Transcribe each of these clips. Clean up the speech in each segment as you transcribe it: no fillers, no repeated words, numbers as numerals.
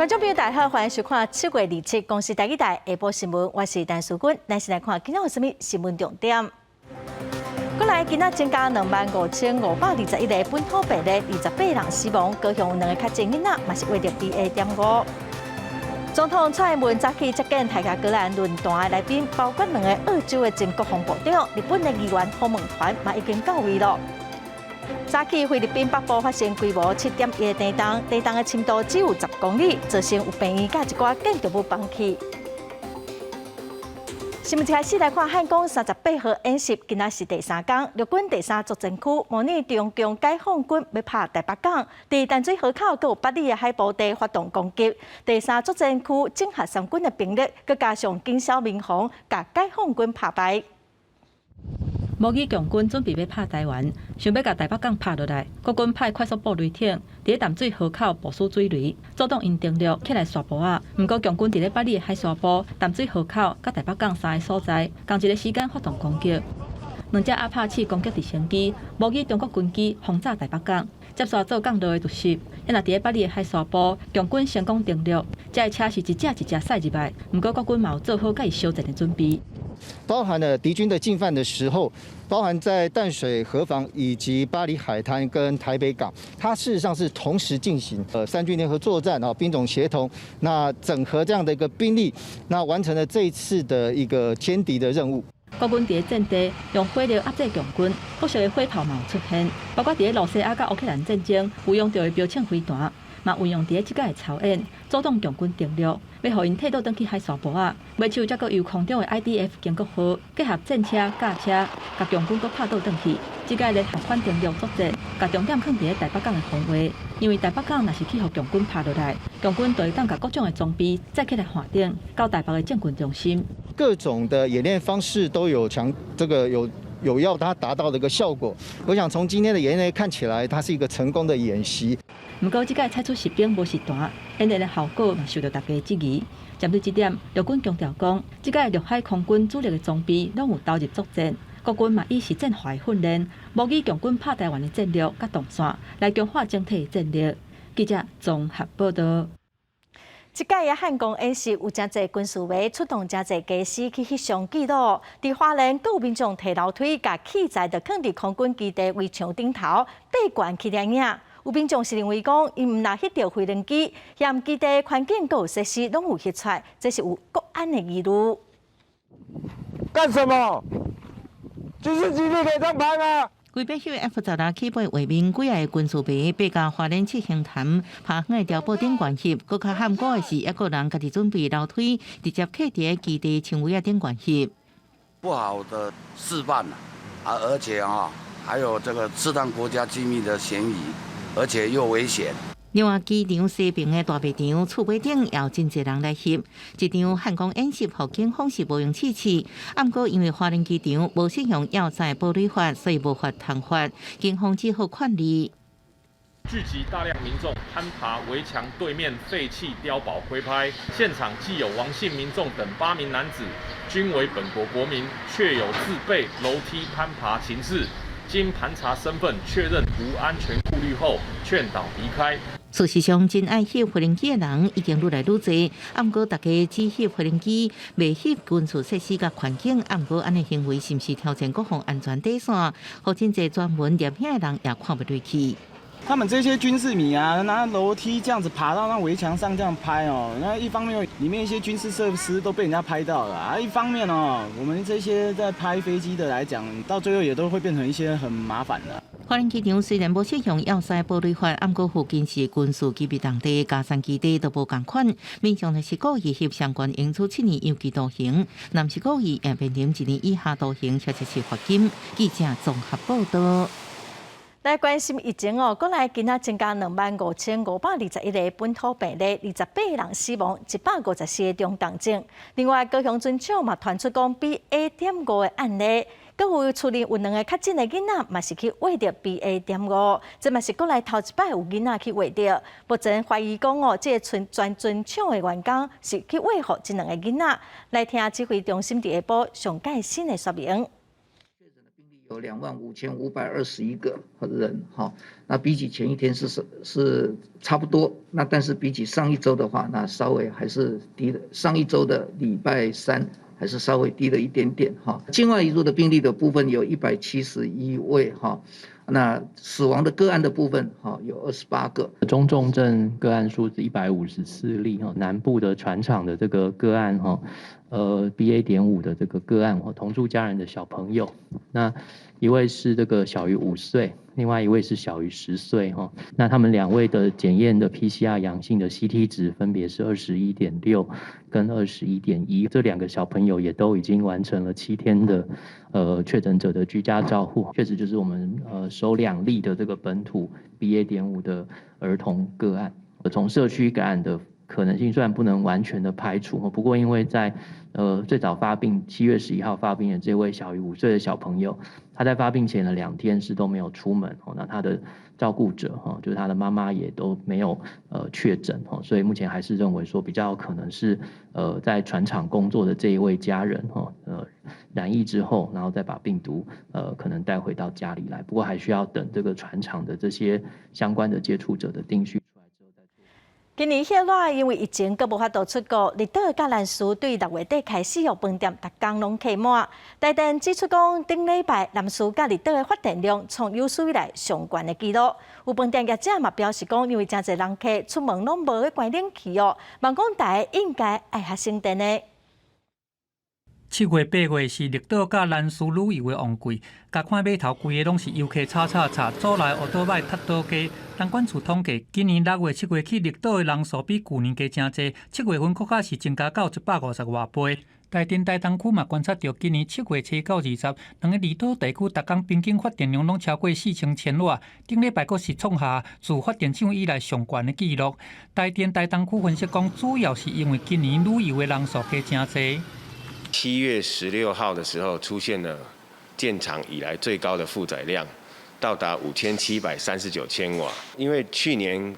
觀眾朋友大家好，歡迎收看7月27公視台語台下晡新聞，我是陳淑君。咱先來看今仔有啥物新聞重點。過來今仔增加25,521個本土病例，28人死亡，高雄有兩个確診囡仔，嘛是穢著 BA.5。總統蔡英文早起接見泰雅閣蘭論壇的來賓，包括兩个澳洲的前國防部長、日本的議員訪問團嘛已經到位囉。早起菲律賓北部發生規模7.1的地動，地動的深度只有10公里，造成有病院佮一寡建築物崩去。新聞一開始來看漢光38號演習，今仔是第三工，陸軍第三作戰區模擬中共解放軍欲拍台北港，佇淡水河口閣有八里的海埔地發動攻擊。第三作戰區整合三軍的兵力，閣加上緊守民防，共解放軍拍敗。模擬共軍準備欲拍台灣，想欲共台北港拍落來，國軍派快速布雷艇佇咧淡水河口部署水雷，阻擋𪜶登陸起來沙埔仔。毋過共軍佇咧八里的海沙埔、淡水河口佮台北港三个所在，仝一个時間發動攻擊。兩架阿帕契攻擊直升機模擬中國軍機轟炸台北港，接續做降落的突襲。若佇咧八里的海沙埔，共軍成功登陸，這的車是一隻一隻駛入來。毋過國軍嘛有做好佮伊相戰的準備。包含了敵軍的進犯的時候，包含在淡水河防以及八里海灘跟台北港，它事實上是同時進行，三軍聯合作戰啊，兵種協同，那整合這樣的一個兵力，那完成了這一次的一個殲敵的任務。國軍佇咧戰地用火力壓制共軍，不時的火炮嘛有出現，包括佇咧露西亞佮烏克蘭戰爭有用著的標槍飛彈，嘛運用佇咧這擺的操演，阻擋共軍登陸，欲予𪜶退倒轉去海沙埔仔。袂手才閣由空中的 IDF 建國號結合戰車、甲車，共共軍閣拍倒轉去。這擺聯合反登陸作戰，共重點囥佇咧台北港的防衛，因為台北港若是去予共軍拍落來，共軍就會當共各種的裝備載起來岸頂，到台北的政權中心。各種的演練方式都有強，這個有要它達到的一個效果。我想從今天的演練看起來，它是一個成功的演習。毋過，這擺採取實兵無實彈，演練的效果嘛受著大家質疑。針對這點，陸軍強調講，這擺陸海空軍主力的裝備攏有投入作戰，國軍嘛以實戰化的訓練，模擬共軍拍台灣的戰略佮動線，來強化整體的戰力。記者綜合報導。這擺的漢光演習有誠濟軍事迷出動誠濟家私去翕相記錄。佇花蓮，閣有民眾提樓梯，共器材就囥佇空軍基地圍牆頂頭，爬懸去掠影。有民眾是認為講，𪜶毋若翕著飛行機，嫌基地環境閣有設施攏有翕出來，這是有國安的疑慮。幹什麼？軍事基地可以這樣拍嗎？規擺翕 F-16起飛畫面，幾个軍事迷爬到花蓮七星潭拍遠的碉堡頂懸翕，閣較罕見的是，猶閣有人家己準備樓梯，直接徛佇基地牆圍仔頂懸翕。不好的示範啊，而且啊，還有這個刺探國家機密的嫌疑，而且又危險。另外，機場西邊的大賣場厝尾頂也有真濟人來翕。這場漢光演習，予警方是無閒試試。毋過因為花蓮機場無適用要塞堡壘法，所以無法通罰。警方只好勸離。聚集大量民眾攀爬圍牆對面廢棄碉堡窺拍，現場計有王姓民眾等8名男子，均為本國國民，確有自備樓梯攀爬情事。經盤查身份確認無安全顧慮後，勸導離開。事實上，真愛翕飛行機的人已經愈來愈濟，毋過大家只翕飛行機，袂翕軍事設施佮環境，毋過按呢行為是毋是挑戰國防安全底線？予真濟專門攝影的人也看袂落去。他們這些軍事迷啊，拿樓梯這樣子爬到那圍牆上這樣拍哦，那一方面裡面一些軍事設施都被人家拍到了啊，一方面哦，我們這些在拍飛機的來講，到最後也都會變成一些很麻煩的。花蓮機場雖然無適用要塞堡壘法，毋過附近是軍事機密重地，佳山基地都無仝款。民眾若是故意翕相關，應處7年有期徒刑；若毋是故意，會面臨1年以下徒刑，或者是罰金。記者綜合報導。來關心疫情哦，國內今仔增加25,521個本土病例，28人死亡，154個中重症。另外，高雄船廠嘛傳出講 BA.5的案例，閣有厝裡有兩个確診的囡仔，嘛是去穢著 BA.5，這嘛是國內頭一擺有囡仔去穢著。目前懷疑講哦，這个全船廠的員工是去餵予這兩个囡仔。來聽指揮中心佇下晡上蓋新的說明。有25,521個人，哈，那比起前一天是差不多，那但是比起上一周的話，那稍微還是低的。上一周的禮拜三還是稍微低了一點點，哈。境外移入的病例的部分有171位，哈，那死亡的個案的部分，哈，有28個。中重症個案數字154例，哈，南部的船廠的這個個案，哈。BA.5的這個個案，同住家人的小朋友，那一位是這個小於5歲，另外一位是小於10歲，哈。那他們兩位的檢驗的 PCR 陽性的 CT 值分別是21.6跟21.1，這兩個小朋友也都已經完成了7天的確診者的居家照護，確實就是我們首兩例的這個本土 BA.5的兒童個案，從社區感染的可能性雖然不能完全的排除，不過因為在最早發病7月11號發病的這位小於5歲的小朋友，他在發病前的2天是都沒有出門，那他的照顧者哈，就是他的媽媽也都沒有確診，所以目前還是認為說比較可能是在船廠工作的這一位家人哈，染疫之後，然後再把病毒可能帶回到家裡來，不過還需要等這個船廠的這些相關的接觸者的定序。今年熱熱，因為疫情，閣無法度出國，綠島佮蘭嶼對6月底開始，予飯店逐工攏客滿。台電指出講，頂禮拜蘭嶼佮綠島的發電量創有史以來上懸的紀錄。有飯店業者嘛表示講，因為誠濟人客出門攏無咧關冷氣哦，嘛講大家應該愛較省電的。7月8月是綠島佮蘭嶼旅遊的旺季，共看碼頭規个攏是遊客吵吵吵，組內烏多擺踢倒街。東管處統計，今年6月、7月去綠島的人數比舊年加誠濟，7月份閣較是增加到150外倍。台電台東區嘛觀察著，今年7月7到20，兩个離島地區逐工平均發電量攏超過4000千瓦，頂禮拜閣是創下自發電廠以來上懸的紀錄。台電台東區分析講，主要是因為今年旅遊的人數加誠濟。 7月16號的時候，出現了建廠以來最高的負載量，到達5739千瓦。因為去年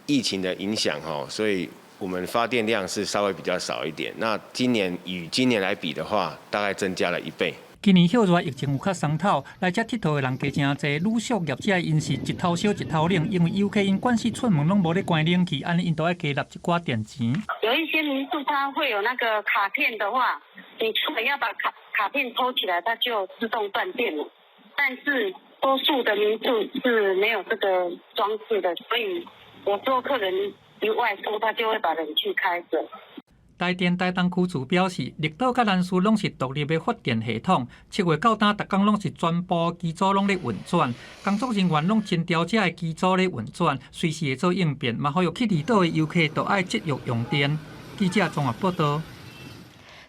疫情的影響，哈，所以我們發電量是稍微比較少一點。那今年與今年來比的話，大概增加了一倍。今年暑熱疫情有較鬆透，來遮𨑨迌的人加誠濟，旅宿業者𪜶是一頭燒一頭冷，因為遊客𪜶慣勢出門攏無咧關冷氣，按呢𪜶都愛加納一寡電錢。有一些民宿它會有那個卡片的話，你出門要把卡片抽起來，它就自動斷電了。但是多數的民宿是沒有這個裝置的，所以有時候客人一外出，他就會把冷氣開著。台電台東區處表示，綠島佮蘭嶼攏是獨立的發電系統，7月到今，逐工攏是全部機組攏咧運轉，工作人員攏盡調遮的機組咧運轉，隨時會做應變，嘛呼籲去離島的遊客都愛節約用電。記者綜合報道。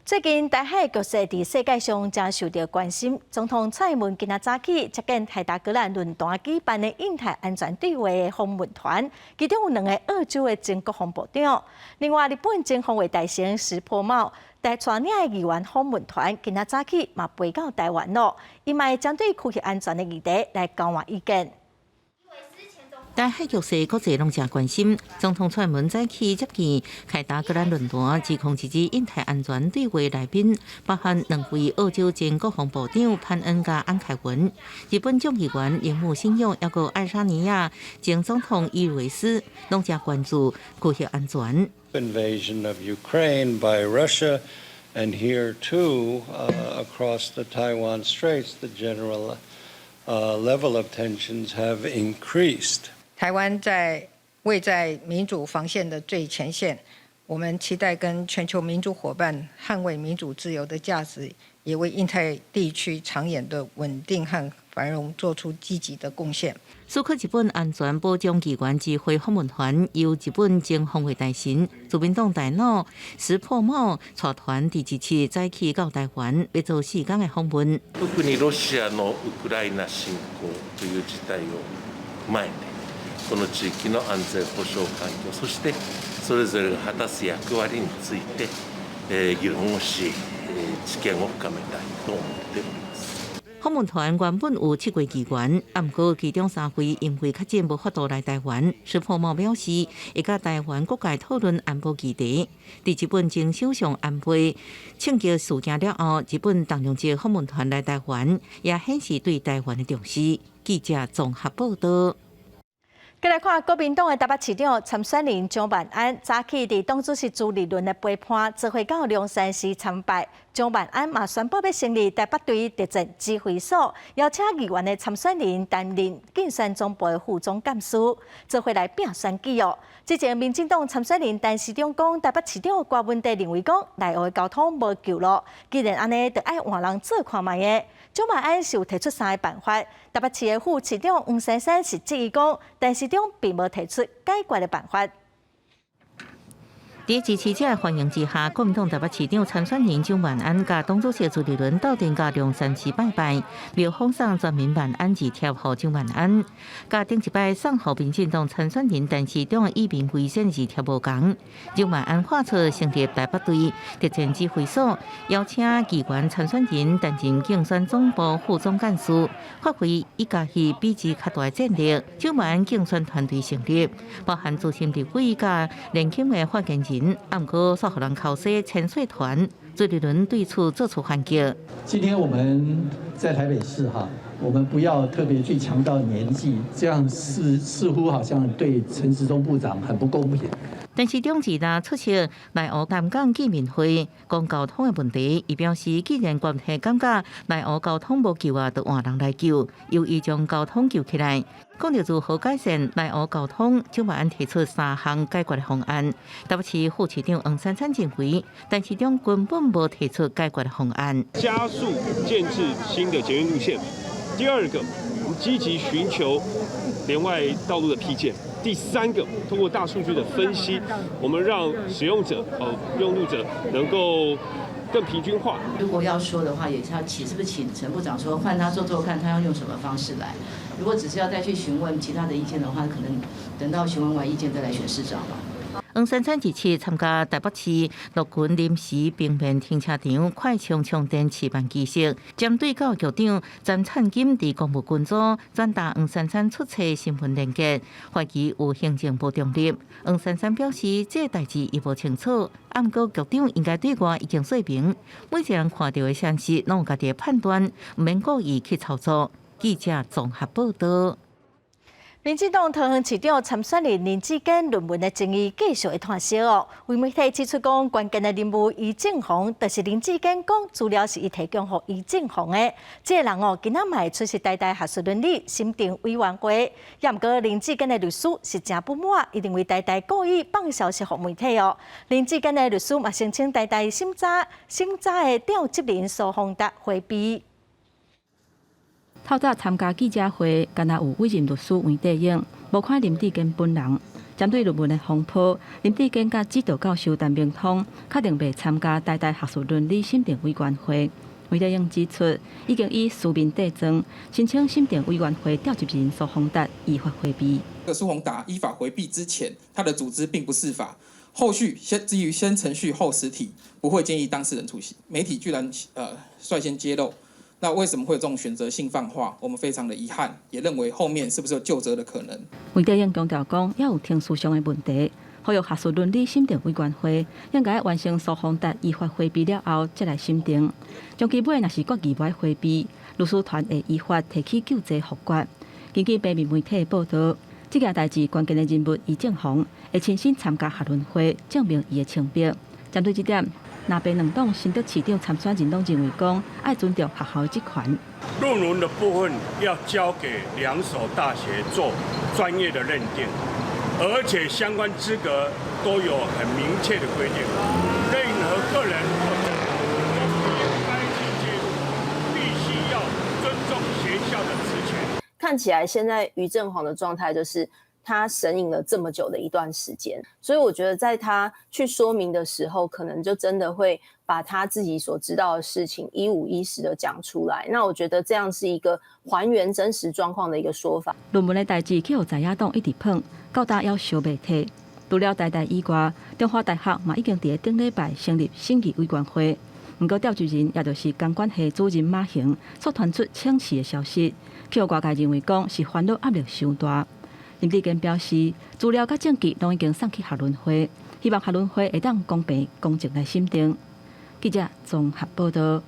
最近台海局勢佇世界上誠受著關心。總統蔡英文今仔早起接見凱達格蘭論壇舉辦的印太安全對話的訪問團，其中有兩个澳洲的前國防部長。另外，日本前防衛大臣石破茂帶領的議員訪問團今仔早起嘛飛到台灣囉，伊嘛會針對區域安全的議題來交換意見。台海局勢國際攏誠關心，總統蔡英文早起接見凱達格蘭論壇2017印太安全對話來賓，包含兩位澳洲前國防部長潘恩佮安凱文、日本眾議員鈴木信雄，抑閣愛沙尼亞前總統伊維斯，攏誠關注區域安全。 Invasion of Ukraine by Russia, and here too, across the Taiwan Straits, the general level of tensions have increased. 台灣在位在民主防線的最前線，我們期待跟全球民主夥伴捍衛民主自由的價值，也為印太地區長遠的穩定和繁榮做出積極的貢獻。蘇克日本安全保障議員指揮訪問團由日本前防衛大臣、自民黨大老石破茂帶團佇27早起到台灣，欲做4工的訪問。特にロシアのウクライナ侵攻という事態を踏まえて、この地域の安全保障環境、そしてそれぞれが果たす役割について、議論をし、知見を深めたいと思っております。訪問團原本有七位議員，毋過其中三位因為確診無法度來台灣。石破茂表示，會佮台灣各界討論安保議題。佇日本前首相安倍槍擊事件了後，日本重量級訪問團來台灣，也顯示對台灣的重視。記者綜合報道。過來看國民黨的台北市長參選人蔣萬安，早起佇黨主席朱立倫的陪伴，做伙到龍山寺參拜。蔣萬安嘛宣布欲成立台北隊特戰指揮所，邀請議員的參選人擔任競選總部的副總幹事，做伙來拼選舉哦。之前民進黨參選人陳時中講，台北市長郭文帝認為講內湖的交通無救咯，既然按呢，就愛換人做看覓的。蔣萬安是有提出三个辦法，台北市的副市長黃珊珊是質疑講，陳時中並無提出解決的辦法。佇支持者歡迎之下，國民黨台北市長參選人蔣萬安佮黨主席朱立倫鬥陣到龍山寺拜拜，廟方送全民萬安字貼予蔣萬安。佮頂一擺送予民進黨參選人陳時中的以民為先字貼無仝。蔣萬安喊出成立台北隊特戰指揮所，邀請議員參選人擔任競選總部副總幹事，發揮伊家己比之較大的戰力。蔣萬安競選團隊成立，包含資深立委佮年輕的發言人。毋過，煞予人剾洗潛水團，朱立倫對此做出反擊。今天我們在台北市哈，我們不要特別去強調年紀，這樣似乎好像對陳時中部長很不公平。陳時中自打出席內湖南港見面會，講交通的問題，伊表示，既然關係感覺內湖交通無救啊，就換人來救，由伊將交通救起來。講到如何改善內湖交通，蔣萬安提出三項解決的方案。台北市副市長黃珊珊認為，陳時中根本無提出解決的方案。加速建置新的捷運路線。第二個，我們積極尋求聯外道路的闢建。第三個，通過大數據的分析，我們讓使用者、用路者能夠更平均化。如果要說的話，也是要請，是不是請陳部長說換他做做看，他要用什麼方式來？如果只是要再去詢問其他的意見的話，可能等到詢問完意見再來選市長吧。黃珊珊這次參加台北市樂群臨時平面停車場快充充電試辦儀式，針對教育局長陳燦金佇公務群組轉達黃珊珊出冊身份連結，懷疑有行政無中立。黃珊珊表示，這个代誌伊無清楚，毋過局長應該對外已經說明，每一個人看到的信息攏有家己的判斷，毋免故意去操作。記者綜合報道。民進黨桃園市長參選人林智堅論文的爭議繼續會湠燒哦。有媒體指出講，關鍵的人物余正煌，就是林智堅講資料是伊提供予余正煌的。這个人哦，今仔嘛會出席台大學術倫理審定委員會。也毋過林智堅的律師是誠不滿，伊認為台大故意放消息予媒體哦。林智堅的律師嘛聲稱台大審查的調職人蘇宏達迴避。透早參加記者會，敢若有委任律師黃帝英，無看林智堅本人。針對論文的風波，林智堅佮指導教授陳明通確定袂參加台大學術倫理審定委員會。黃帝英指出，已經以書面對狀申請審定委員會調集人蘇宏達依法迴避。蘇宏達依法迴避之前，他的組織並不適法。後續先基於先程序後實體，不會建議當事人出席。媒體居然率先揭露。那為什麼會有這種選擇性放話？我們非常的遺憾，也認為後面是不是有究責的可能？黃帝英強調講，猶有程序上的問題，呼籲學術倫理審定委員會應該完成蘇宏達依法迴避了後，才來審定。終其尾若是決議無愛迴避，律師團會依法提起救濟複決。根據平面媒體的報道，這件代誌關鍵的人物余正煌會親身參加學倫會，證明伊的清白。針對這點，藍白兩黨新竹市長參選人攏認為講，愛尊重學校的職權。論文的部分要交給兩所大學做專業的認定，而且相關資格都有很明確的規定，任何個人或政黨都不應該去介入，必須要尊重學校的職權。看起來現在余正煌的狀態就是，他神隱了這麼久的一段時間，所以我覺得在他去說明的時候，可能就真的會把他自己所知道的事情一五一十的講出來。那我覺得這樣是一個還原真實狀況的一個說法。論文的代誌去予在野黨一直捧，到今猶燒袂退。除了台大以外，中華大學嘛已經佇頂禮拜成立審議委員會，毋過召集人，也就是工管系主任馬行，煞傳出請辭的消息，予外界認為講是煩惱壓力傷大。林智堅表示，資料佮證據攏已經送去學倫會，希望學倫會會當公平公正來審定。記者綜合報道。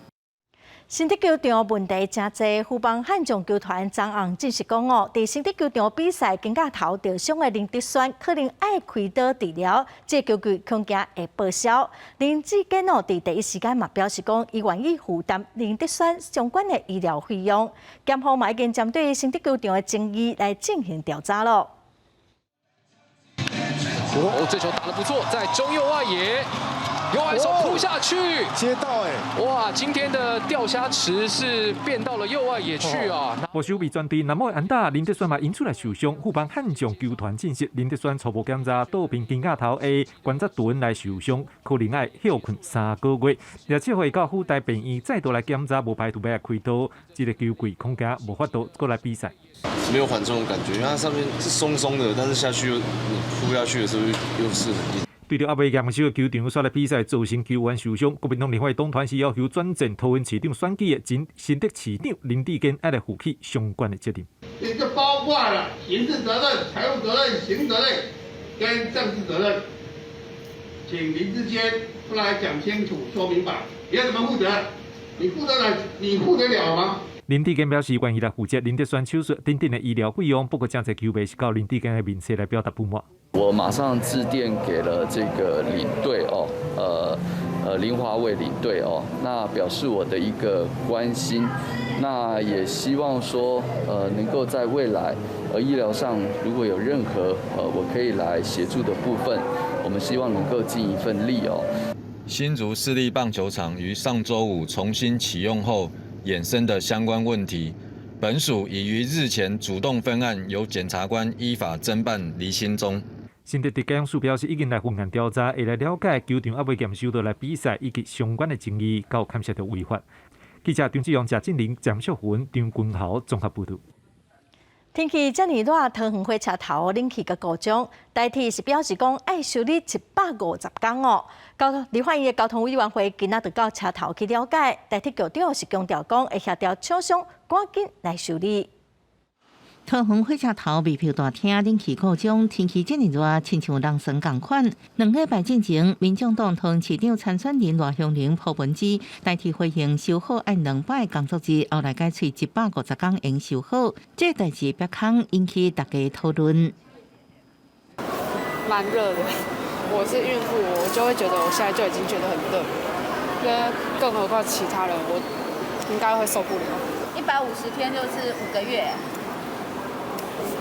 新竹球場問題誠濟，富邦悍將球團昨昏證實講哦，佇新竹球場比賽肩胛頭受傷的林哲瑄可能愛開刀治療，這個球季恐驚會報銷。林智堅哦，佇第一時間嘛表示講，伊願意負擔林哲瑄相關的醫療費用。檢方嘛已經針對新竹球場的爭議來進行調查咯。哦，這球打得不錯，在中右外野。右外手撲下去，接到哎！哇，今天的釣蝦池是變到了右外野去啊！無守備全隊，那麼安打林哲瑄嘛引出來受傷，富邦悍將球團證實林哲瑄初步檢查倒邊肩胛頭的關節唇來受傷，可能愛歇睏3個月。而且會到輔大病院再度來檢查，無排除欲來開刀。這個球季恐驚無法度閣來比賽。沒有緩衝的感覺，因為它上面是鬆鬆的，但是下去又撲下去的時候又是很硬。對著猶未驗收的球場煞來比賽，造成球員受傷。國民黨立法黨團是要求轉戰桃園市長選舉的前新竹市長林智堅愛來負起相關的責任。這就包括了刑事責任、財務責任、行政責任跟政治責任，請林智堅出來講清楚、說明白，你要怎麼負責？你負責了，你負責了嗎？林智堅表示願意來負責林哲瑄手術等等的醫療費用，不過誠濟球迷是到林智堅的面前來表達不滿。我馬上致電給了這個領隊哦，林華偉領隊哦，那表示我的一個關心，那也希望說，能夠在未來，醫療上如果有任何，我可以來協助的部分，我們希望能夠盡一份力哦。新竹市立棒球場於上週五重新啟用後衍生的相關問題，本署已於日前主動分案，由檢察官依法偵辦釐清中。新竹地檢署表示，已經來分案調查，會來了解球場猶未驗收就來比賽以及相關的爭議，敢有牽涉著違法。記者張志勇、謝振林、張淑芬、張君豪綜合報導。天氣遮爾熱，桃園火車頭冷氣閣故障，台鐵是表示講愛修理150天哦。交立法院的交通委員會今仔就到車頭去了解，台鐵局長是強調講會協調廠商趕緊來修理。桃園火車頭賣票大廳冷氣故障，天氣遮爾熱，親像人生仝款。2禮拜進前，民眾黨桃園市長參選人賴香伶鋪文指，台鐵回應修好愛2擺工作日，後來改催150天會修好。這代誌煏空引起大家討論。蠻熱的，我是孕婦，我就會覺得我現在就已經覺得很熱，那更何況其他人，我應該會受不了。150天就是5個月。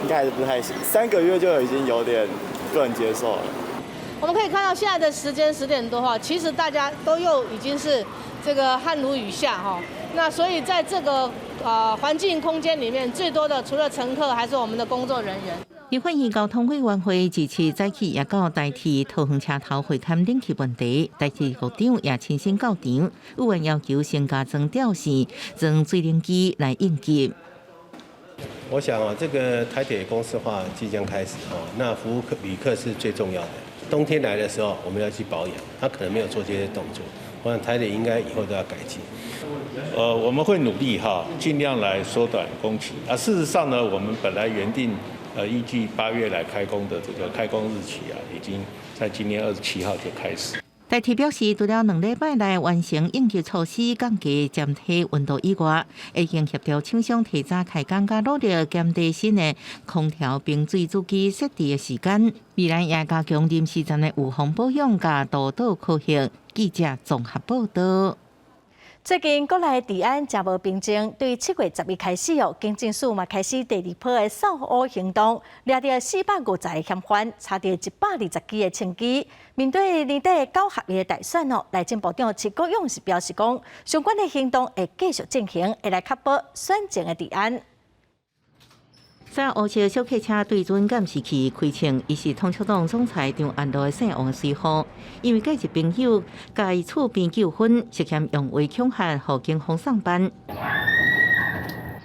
應該還是不太行，3個月就已經有點不能接受了。我們可以看到現在的時間10點多哈，其實大家都又已經是這個汗如雨下哈。那所以在這個環境空間裡面，最多的除了乘客，還是我們的工作人員。立法院交通委員會這次早起也到台鐵桃園車頭會勘冷氣問題，台鐵局長也親身到場，委員要求先加裝吊線、裝水冷機來應急。我想啊，這個台鐵公司化即將開始哦，那服務客旅客是最重要的。冬天來的時候，我們要去保養，他可能沒有做這些動作，我想台鐵應該以後都要改進。我們會努力哈，盡量來縮短工期。啊，事實上呢，我們本來原定預計8月來開工的這個開工日期啊，已經在今年27號就開始。台鐵表示，除了2禮拜內完成應急措施，降低整體溫度以外，已經協調廠商提早開工，佮努力減低新的空調冰水主機設置的時間。未來也加強臨時站的預防保養佮督導考核。記者綜合報道。最近國內治安誠無平靜，對7月11開始哦，警政署嘛開始第二波的掃烏行動，掠著450個嫌犯，查著120支的槍支。面對年底九合一的大選哦，內政部長陳國勇是表示講，相關的行動會繼續進行，會來確保選前的治安。駛烏色小客車對準監視器開槍，伊是統促黨總裁張安樂的姓王隨扈，因為隔一朋友共伊厝邊糾紛，涉嫌用話恐嚇，予警方送辦。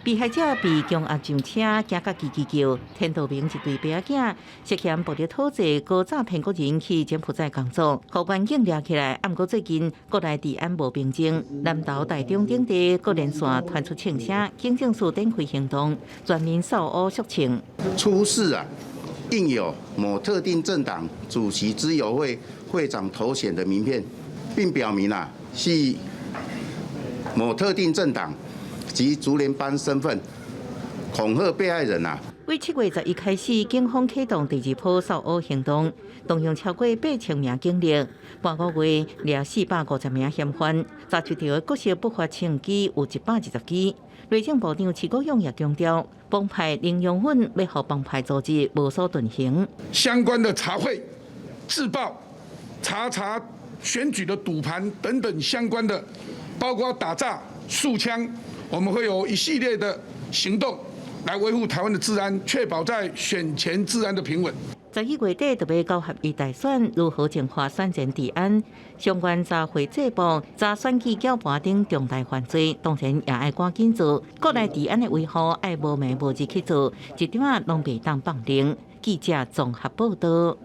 被害者被強壓上車，驚甲吱吱叫。天道明一對爸仔囝涉嫌暴力討債、閣詐騙個人去柬埔寨工作，予關警掠起來。毋過最近國內治安無平靜，南投、台中等地閣連續傳出槍聲，警政署展開行動，全面掃烏肅清。出示啊，印有某特定政黨主席之友會會長頭銜的名片，並表明啊係某特定政黨及竹聯班身份，恐嚇被害人啊！為7月11開始，警方啟動第二波掃烏行動，動用超過8000名警力，半個月掠450名嫌犯，查出著各式不法槍支有120支。內政部長徐國勇也強調，幫派零容忍，欲予幫派組織無所遁形。相關的查賄、自爆、查查選舉的賭盤等等相關的，包括打詐、數槍。我們會有一系列的行動來維護台灣的治安，確保在選前治安的平穩。11月底就欲九合一大選，如何淨化選前治安？相關查賄詐博、查選舉攪盤等重大犯罪，當然也愛趕緊做。國內治安的維護愛無暝無日去做，一點仔攏袂當放任。記者綜合報道。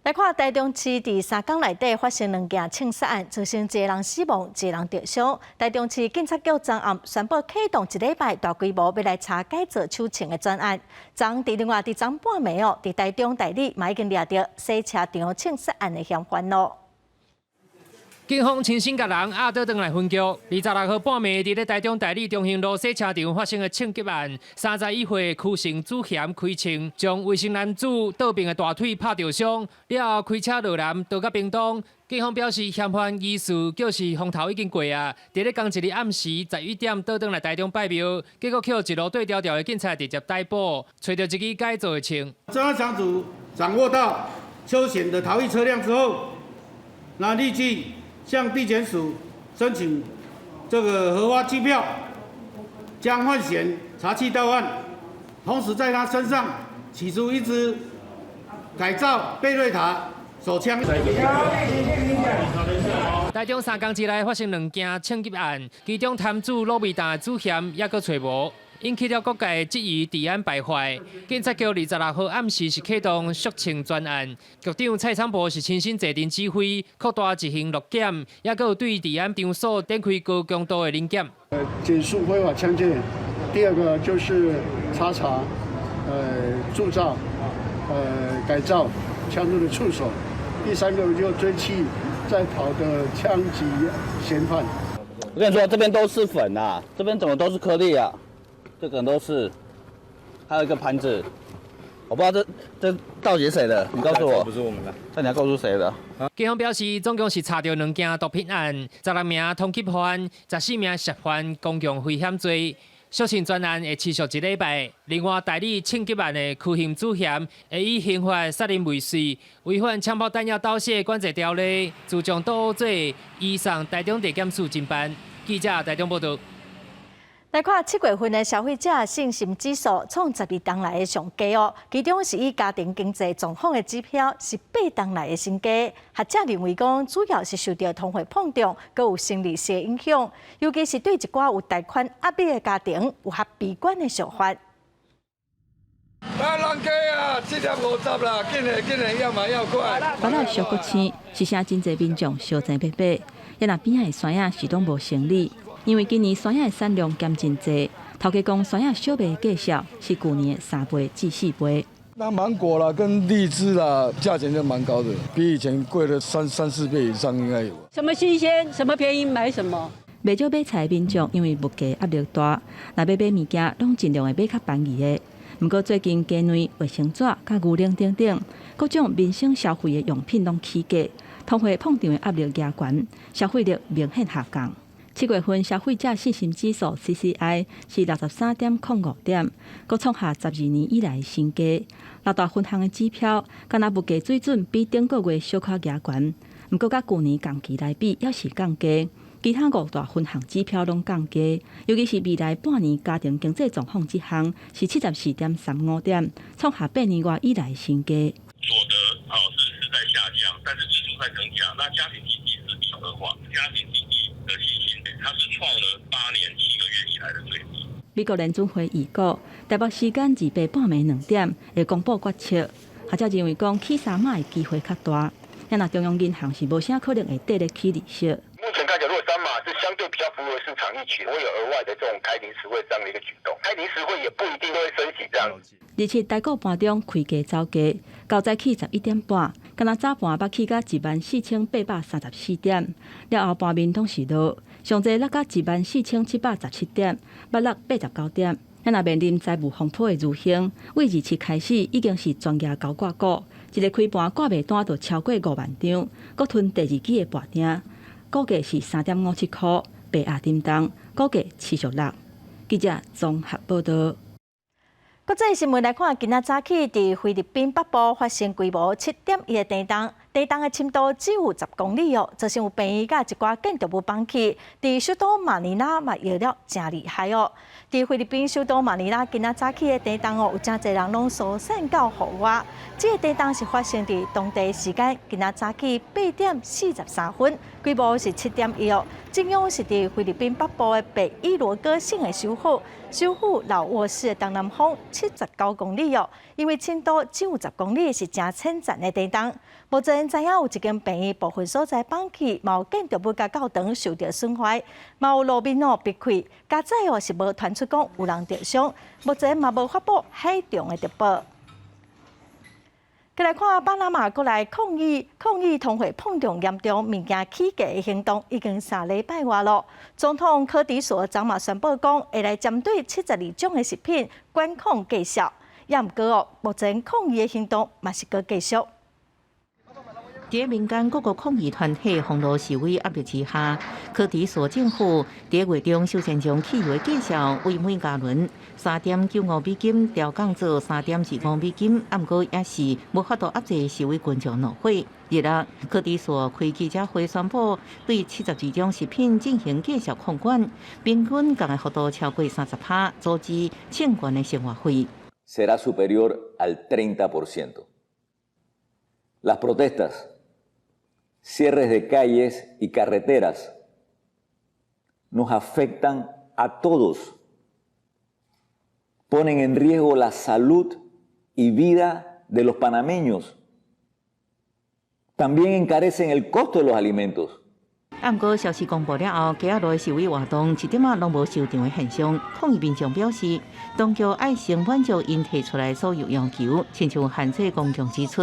來看台中市佇3工內底發生兩件槍殺案，造成一個人死亡，一個人著傷。台中市警察局昨暗宣布啟動一禮拜大規模欲來查改造手槍的專案。昨佇另外佇昨半暝哦，佇台中大里嘛已經掠著洗車場槍殺案的嫌犯囉。警方親身共人押倒轉來分局。26號半暝，佇咧台中大里中興路洗車場發生的槍擊案，31歲柯姓主嫌開槍，將魏姓男子倒爿的大腿拍著傷，了後開車落南逃到屏東。警方表示，嫌犯疑似就是風頭已經過啊，佇咧仝一日暗時11點倒轉來台中拜廟，結果予一路對調調的警察直接逮捕，揣著一支改造的槍。專案小組掌握到邱顯的逃逸車輛之後，那立即向地檢署申請這個核發機票，將犯嫌查緝到案，同時在他身上取出一支改造貝瑞塔手槍。台中3工之內發生兩件槍擊案，其中貪煮滷味檔的主嫌猶閣揣無，引起了各界質疑治安敗壞。警察局26號暗時是啟動肅清專案，局長蔡昌博是親身坐鎮指揮，擴大執行落檢，猶閣有對治安場所展開高強度的臨檢。檢肅非法槍械，第二個就是查查，鑄造，改造槍支的處所，第三個就追緝在逃的槍擊嫌犯。我跟你說，這邊都是粉啊，這邊怎麼都是顆粒啊？這個都是，還有一個盤子，我不知道這到底是誰的，你告訴我。不是我們的。那你要告訴誰的？警方表示，總共是查著兩件毒品案，16名通緝犯，14名涉犯公共危險罪。肅清專案會持續一禮拜。另外，大里槍擊案的柯姓主嫌會以刑法殺人未遂、違反槍炮彈藥導射管制條例、聚眾鬥毆罪，移送台中地檢署偵辦。記者台中報道。來看7月份的消費者信心指數創12冬來的上低哦，其中是以家庭經濟狀況的指標是8冬來的新低。學者認為講，主要是受著通貨膨脹，閣有生利息的影響，尤其是對一寡有貸款壓力的家庭，有較悲觀的想法。啊，人家啊，7.50啦，緊嘞緊嘞，要買要快。芭樂燒閣青，是啥真濟民眾相爭欲買，也若邊仔的山仔是攏無生理。因為今年山仔的產量減真濟，頭家講山仔小賣的價數是舊年的3倍至4倍。那芒果啦，跟荔枝啦，價錢就蠻高的，比以前貴了三四倍以上應該有。什麼新鮮，什麼便宜買什麼。袂少買菜的民眾因為物價壓力大，若欲買物件，攏盡量會買較便宜的。毋過最近雞卵、衛生紙、佮牛奶等等各種民生消費的用品攏起價，通貨膨脹的壓力加懸，消費力明顯下降。7月份消費者信心指數 CCI 是63.05點，閣創下12年以來新低。六大分項的指標，敢若物價水準比頂個月小可加懸，毋過佮舊年仝期來比，猶是降低。其他五大分項指標攏降低，尤其是未來半年家庭經濟狀況這項是74.35點，創下8年外以來新低。所得啊是在下降，但是支出在增加，那家庭經濟是惡化，家庭經濟的信心，它是創了8年7個月以來的最低。美國聯準會預估，台北時間28半暝2點會公布決策。學者認為講起3碼的機會較大，若中央銀行是無啥可能會綴咧起利息。目前看起來，如果3碼是相對比較符合市場預期，會有額外的這種開臨時會這樣的一個舉動。開臨時會也不一定會升息這樣子。27台股盤中開低走低，較早起11點半，敢若早盤捌起到14,834點，了後盤面攏是落，上濟落到14,717點，捌落89點。咱若面臨債務風波的預警，對27開始已經是全額高掛股，一个開盤掛賣單就超過5萬張，閣吞第二季的跋定，股價是3.57箍，賣壓沉重，股價持續落。記者綜合報導。國際新聞來看，今仔早起佇菲律賓北部發生規模7.1的地動，地動的深度只有10公里哦，造成有病院佮一寡建築物崩去。佇首都馬尼拉嘛搖了誠厲害哦。佇菲律賓首都馬尼拉今仔早起的地動哦，有誠濟人攏疏散到戶外。這個地動是發生佇當地時間今仔早起8點43分，規模是7.1哦。震央是佇菲律賓北部的北伊羅哥省的首府老沃市的東南方79公里哦。因為深度只有十公里，是誠淺層的地動。目前知影有一間病院部分所在崩去，嘛有建築物佮教堂受著損壞，嘛有路面哦崩開。佳哉哦是無傳出講有人著傷，目前嘛無發布海中的特報。過來看巴拿馬國內抗議通貨膨脹嚴重、物件起價的行動已經3禮拜外囉。總統柯迪索昨嘛宣布講，會來針對72種的食品管控價數。也毋過哦，目前抗議的行動嘛是閣繼續。佇民間各個抗議團體封路示威壓力之下，柯迪索政府佇月中首先將汽油價數為每加侖3.95美金調降做3.25美金，毋過也是無法度壓制示威群眾怒火。26，柯迪索開記者會宣布對72種食品進行價數控管，平均降的幅度超過30%，阻止千元的生活費。 Será superior al 30%. Las protestas, cierres de calles y carreteras nos afectan a todos, ponen en riesgo la salud y vida de los panameños. También encarecen el costo de los alimentos. 毋過消息公布了後，街仔路的示威活動一點仔攏無收場的現象。抗議民眾表示，當局愛先滿足𪜶提出來所有要求，親像限制公共支出、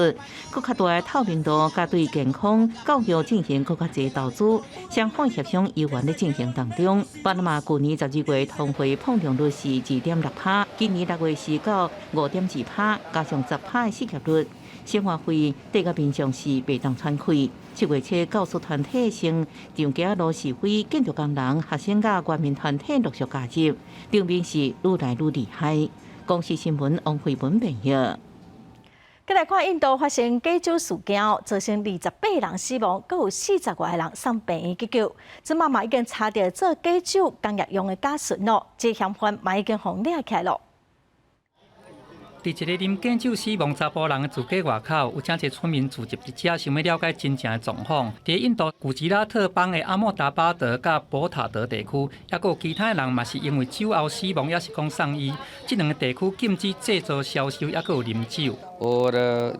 閣較大的透明度，佮對健康教育進行閣較濟投資，雙方協商猶原咧進行當中。巴拿馬舊年12月通貨膨脹率是2.6%，今年6月是到5.2%，加上10%的失業率，生活費對個民眾是袂當喘氣。7月初，教師團體先上街路示威，建築工人、學生佮原民團體陸續加入，場面是愈來愈厲害。公視新聞王慧文編譯。閣來看印度發生假酒事件，造成28人死亡，閣有40外个人送病院急救。這馬嘛已經查著做假酒工業用的甲醇囉，這嫌犯嘛已經予掠起來囉。佇一个啉假酒死亡查埔人的住家外口，有誠濟村民聚集佇遮，想欲了解真正的狀況。佇印度古吉拉特邦的阿莫達巴德佮博塔德地區，猶閣有其他人嘛是因為酒後死亡，抑是講送醫。這兩个地區禁止製造、銷售，猶閣有啉酒。 और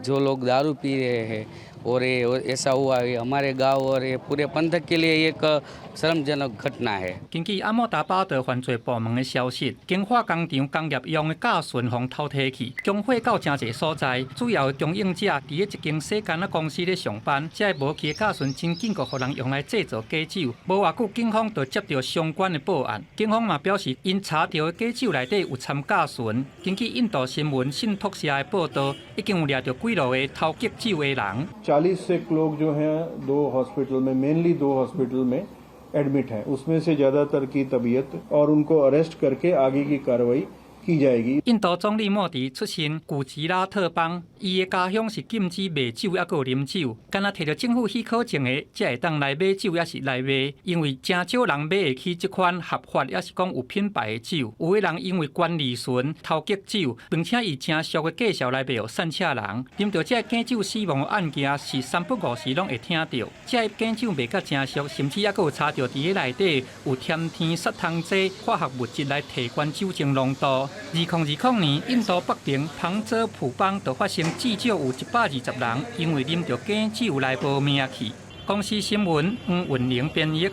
जो लोग दारू पी रहे हैं और ये ऐसा हुआ, ये हमारे गांव और ये पूरे पंथक के लिए एक शर्मजनक घटना है。根據阿莫達巴德犯罪部門的消息，經化工廠工業用的甲醇予偷提去，供貨到誠濟所在。主要的供應者佇咧一間洗柑仔公司咧上班，這个無去的甲醇真緊閣予人用來製造假酒。無偌久，警方就接著相關的報案。警方嘛表示，𪜶查著的假酒內底有摻甲醇。根據印度新聞信託社的報導，已經有掠著幾落個偷假酒的人。 40 से लोग जो हैं दो हॉस्पिटल में, मेनली दो हॉस्पिटल में एडमिट हैं। उसमें से ज़्यादातर की तबीयत और उनको अरेस्ट करके आगे की कार्रवाई 印度總理莫迪出身古吉拉特邦，伊的家鄉是禁止賣酒抑閣有啉酒，干焦提著政府許可證的，才會當來買酒抑是來賣。因為誠少人買會起這款合法抑是講有品牌的酒，有的人因為懸利潤偷結酒，並且以誠俗的價數來賣予散赤人。啉著這个假酒死亡的案件是三不五時攏會聽著。這个假酒賣甲誠俗，甚至抑閣有查著佇咧內底有添添殺蟲劑化學物質來提懸酒精濃度。2020年，印度北邊旁遮普邦就發生至少有120人因為啉著假酒來無命去。公視新聞黃雲玲編譯。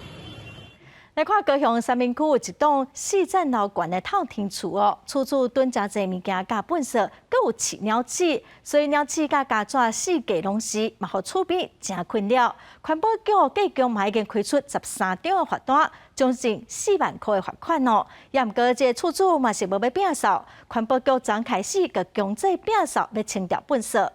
來看高雄三民區有一棟四層樓懸的透天厝哦，厝主囤誠濟物件佮糞埽，閣有飼鳥鼠，所以鳥鼠佮家紙四界攏是，嘛予厝邊誠困擾。環保局計共嘛已經開出13張的罰單，將近4萬箍的罰款哦。也毋過這个厝主嘛是無欲摒掃，環保局昨開始就強制摒掃，欲清掉糞埽。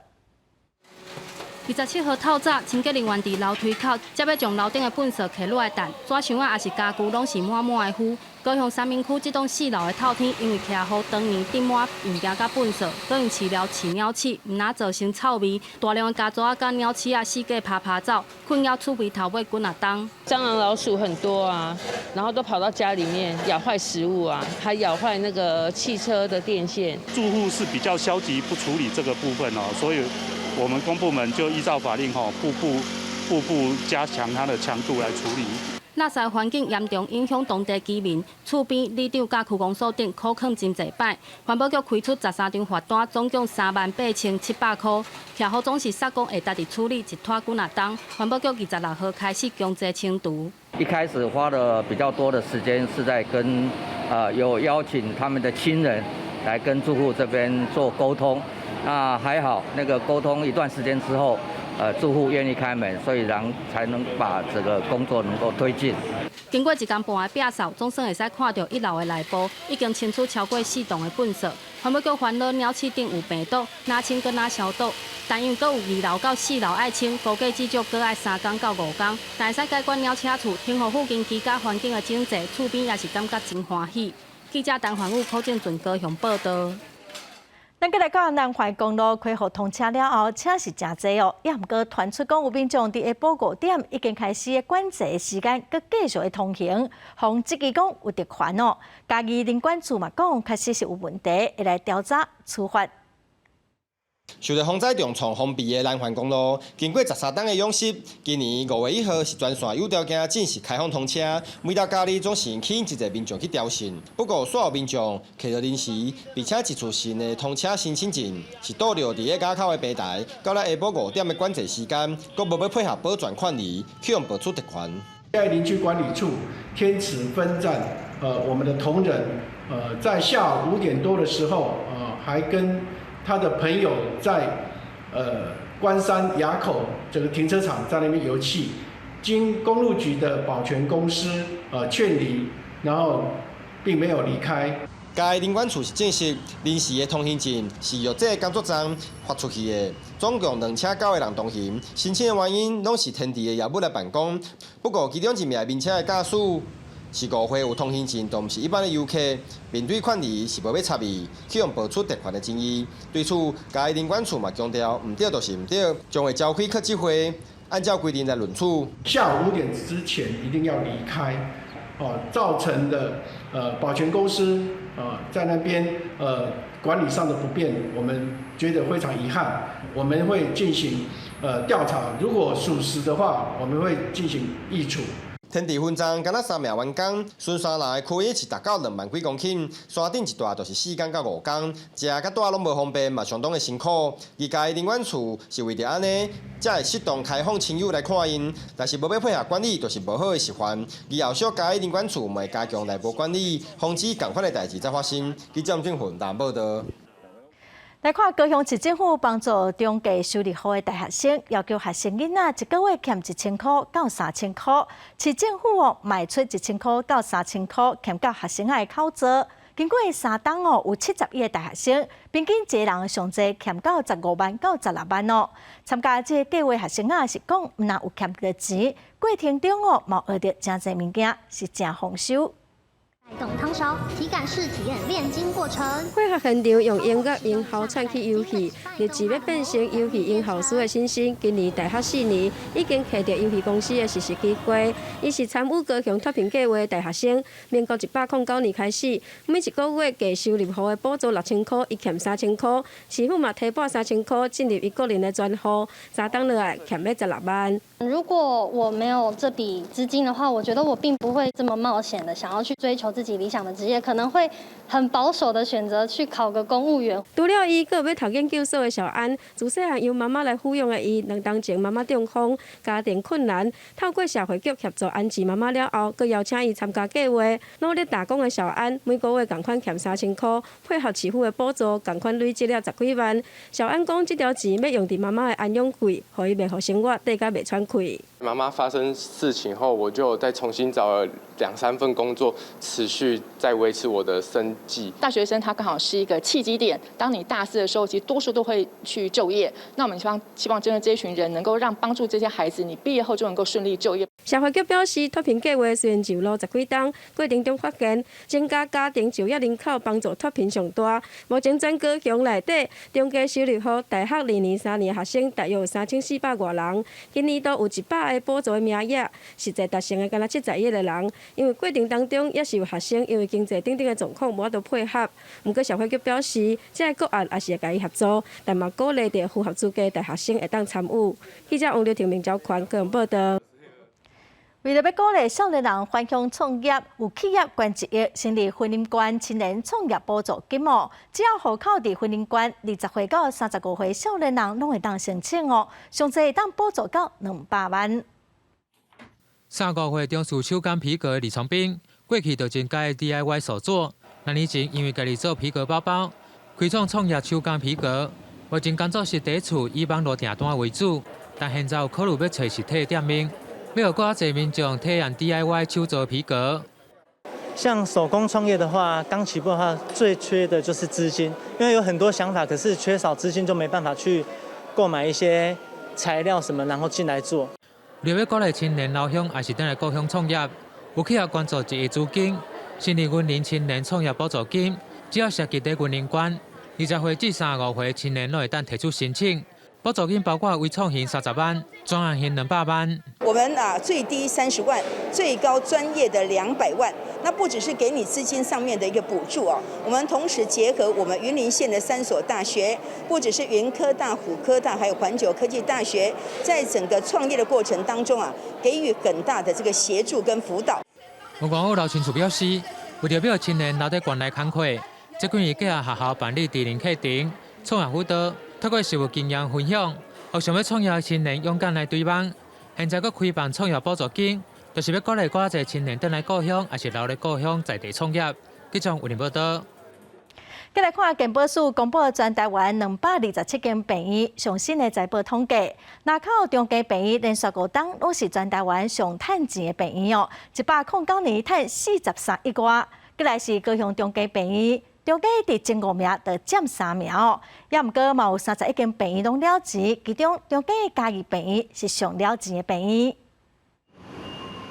27號透早，清潔人員佇樓梯口，才欲將樓頂的糞埽揢落來擲，紙箱仔抑是家具攏是滿滿的灰。高雄三民區這棟四樓的透天，因為徛雨長年積滿物件佮糞埽，閣用飼料飼鳥鼠，毋但造成臭味，大量的家紙仔佮鳥鼠仔四界趴趴走，困擾厝邊頭尾幾若冬。蟑螂、老鼠很多啊，然後都跑到家裡面咬壞食物啊，還咬壞那個汽車的電線。住戶是比較消極不處理這個部分哦，所以我們公部門就依照法令吼，步步步步加強它的強度來處理。垃圾環境嚴重影響當地居民，厝邊里長佮區公所等苦勸真濟擺，環保局開出13張罰單，總共38,700箍。徛雨總是煞講會家己處理，一拖幾若冬。環保局26號開始強制清除。一開始花了比較多的時間是在跟，有邀請他們的親人來跟住戶這邊做溝通。那還好，那個溝通一段時間之後，住戶願意開門，所以然才能把這個工作能夠推進。經過一工半的摒掃，總算會使看著一樓的內部已經清除超過四棟的糞埽。環保局煩惱鳥鼠頂有病毒，哪清閣哪消毒。但因為閣有二樓到四樓愛清，估計至少閣愛3工到5工，但會使解決鳥鼠厝，恢復附近居家環境的整齊，厝邊也是感覺真歡喜。記者陳環宇、柯正俊高雄報導。咱閣來講南環公路開予通車了後，車是誠濟哦。也毋過傳出講有民眾佇下晡5點已經開始管制時間，閣繼續通行，予質疑講有特權哦。嘉義林管處嘛講，確實是有問題，會來調查處罰。受著風災重創封閉的南環公路，經過13冬的養殖，今年5月1號是全線有條件正式開放通車。每到假日總是吸引真濟民眾去朝聖。不過，煞有民眾揢著臨時，並且一次性的通車申請證，是倒著佇咧街口的平台，到了下晡5點的管制時間，閣無欲配合保全勸離，去予爆出特權。在林區管理處天池分站，我們的同仁，在下午5點多的時候，還跟他的朋友在關山埡口這個停車場在那邊遊憩，經公路局的保全公司勸離，然後並沒有離開。該林管處是證實，臨時的通行證是由這個工作站發出去的，總共2車9個人同行。申請的原因攏是天池的業務來辦公，不過其中一名名車的駕駛是誤會有通行證，都毋是一般的遊客。面對勸離是無欲插伊，去予爆出特權的爭議。對此，嘉義林管處嘛強調，毋對就是毋對，將會召開特設會，按照規定來論處。下午5點之前一定要離開，哦，造成的保全公司在那邊管理上的不便，我們覺得非常遺憾。我們會進行調查，如果屬實的話，我們會進行議處。天池分站敢若三名員工，巡山人的區域是達到2萬幾公頃，山頂一蹛就是4工到5工，食佮蹛攏無方便，嘛相當的辛苦。而嘉義林管處是為著按呢，才會適當開放親友來看𪜶，但是無欲配合管理，就是無好的示範。而後續嘉義林管處嘛會加強內部管理，防止仝款的代誌再發生。記者鄭雲南報導。來看高雄市政府幫助中低收入戶的大學生，要求學生囡仔一個月欠1000箍到3000箍，市政府哦嘛出1000箍到3000箍欠到學生仔的口座。經過3冬哦，有71個大學生，平均一個人上濟欠到15萬到16萬哦。參加這個計畫學生仔是講，毋但有欠著錢，過程中哦，嘛學著誠濟物件，是誠豐收。動通汤勺，體感式體驗煉金過程。會學現場用音樂用喉串起遊戲，立志欲變成遊戲音效師的新生，今年大學4年，已經摕著遊戲公司的實習機會。伊是參與高雄脫貧計畫的大學生，民國109年開始，每一個月低收入戶的補助6000箍，伊欠3000箍，市府嘛提撥3000箍進入伊個人的專戶，三冬落來欠欲16萬。如果我沒有這筆資金的話，我覺得我並不會這麼冒險的想要去追求自己理想的職業，可能會很保守的選擇去考個公務員。除了伊，閣有欲讀研究所的小安，自細漢由媽媽來撫養的伊，2冬前媽媽中風，家庭困難，透過社會局協助安置媽媽了後，閣邀請伊參加計劃，努力打工的小安，每個月仝款欠3000箍，配合市府的補助，仝款累積了10幾萬。小安講，這條錢欲用佇媽媽的安養費，予伊袂予生活綴甲袂喘氣。媽媽發生事情後，我就再重新找了兩三份工作，持續在維持我的生計。大學生他剛好是一個契機點，當你大四的時候，其實多數都會去就業。那我們希望真的這一群人能夠讓幫助這些孩子，你畢業後就能夠順利就業。社會局表示，脫貧計劃雖然上路10幾冬，過程中發現增加家庭就業人口幫助脫貧上大。目前全高雄內底中低收入戶大學2年、3年學生大約有3400外人，今年度有100個補助的名額，實際達成的干焦71個人。因為過程當中也是有學生因為經濟等等的狀況無法度配合。毋過社會局表示，這個個案也是會共伊協助，但嘛鼓勵著符合資格大學生會當參與。記者王劉婷、明昭權高雄報導。為著欲鼓勵少年人返鄉創業，有企業捐1億，成立雲林縣青年創業補助金哦。只要戶口佇雲林縣，20歲到35歲少年人攏會當申請哦。上濟會當補助到200萬。35歲從事手工皮革的李長斌，過去就真佮意 DIY 手作。2年前因為家己做皮革包包，開創創業手工皮革。目前工作室佇厝以網路訂單為主，但現在有考慮欲揣實體店面。欲予閣較濟民眾體驗 DIY 手做皮革。像手工創業的話，剛起步的話，最缺的就是資金，因為有很多想法，可是缺少資金就沒辦法去購買一些材料什麼，然後進來做。為著欲鼓勵青年留鄉，抑是轉來故鄉創業，有企業捐助1億資金，成立雲林青年創業補助金，只要設籍佇雲林縣，20歲至35歲青年攏會當提出申請。補助金包括微創型30萬，專案型200萬。我們啊最低30萬，最高專業的200萬。那不只是給你資金上面的一個補助哦，我們同時結合我們雲林縣的三所大學，不只是雲科大、虎科大，還有環球科技大學，在整個創業的過程當中啊，給予很大的這個協助跟輔導。吳光武老親處表示，為著欲青年留佇縣內工課，這幾年結合學校辦理智能課程、創業輔導。透過實務經驗分享，予想欲創業的青年勇敢來追夢。現在閣開放創業補助金，就是欲鼓勵閣較濟青年轉來故鄉，抑是留佇故鄉在地創業。記者為您報導。繼來看健保署公布全台灣227間病院上新的財報統計，林口長庚病院連續5冬攏是全台灣上趁錢的病院哦，109年趁43億外。過來是高雄中繼病院。中繼佇前五名就佔3名哦，也毋過嘛有31間病院攏了錢，其中中繼嘉義病院是上了錢的病院。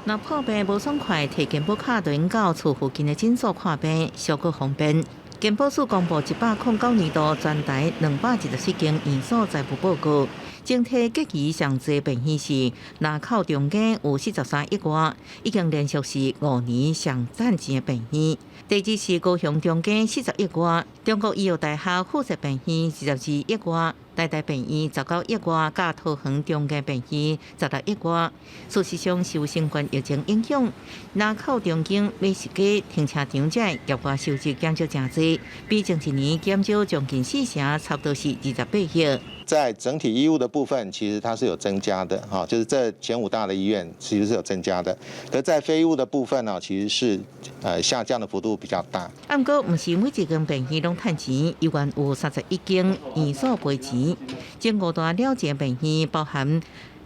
若破病無爽快，提健保卡就到厝附近的診所看病，小可方便。健保署公布109年度全台227間院所財務報告，整體結餘上濟病院是林口長庚有43億外，已經連續是5年上趁錢的病院。第二是高雄長庚40億外，中國醫藥大學附設病院22億外，台大病院19億外，佮桃園中繼病院16億外。事實上，受新冠疫情影響，林口長庚美食街停車場這業外收入減少誠濟，比前一年減少將近四成，差不多是28億。在整體醫務的部分，其實它是有增加的，哈，就是這前五大的醫院其實是有增加的。可在非醫務的部分呢，其實是下降的幅度比較大。毋過，毋是每一間病院攏趁錢，猶原有31間院所賠錢。前五大了錢病院包含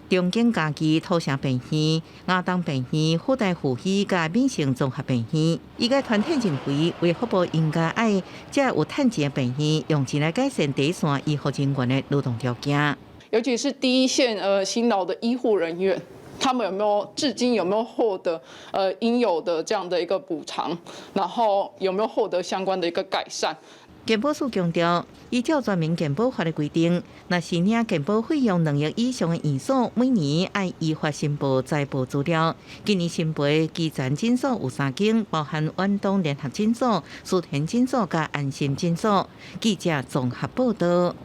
中景嘉義土城病院、亞東病院、輔大附醫佮民生綜合病院。醫界團體認為，衛福部應該愛這有趁錢的病院，用錢來改善第一線醫護人員的勞動條件。尤其是第一線辛勞的醫護人員，他們有沒有至今有沒有獲得應有的這樣的一個補償，然後有沒有獲得相關的一個改善？健保署強調，依照全民健保法的規定，若是領健保費用2億以上的院所，每年愛依法申報財報資料。今年申報的基層診所有三間，包含遠東聯合診所、思田診所佮安心診所。記者綜合報道。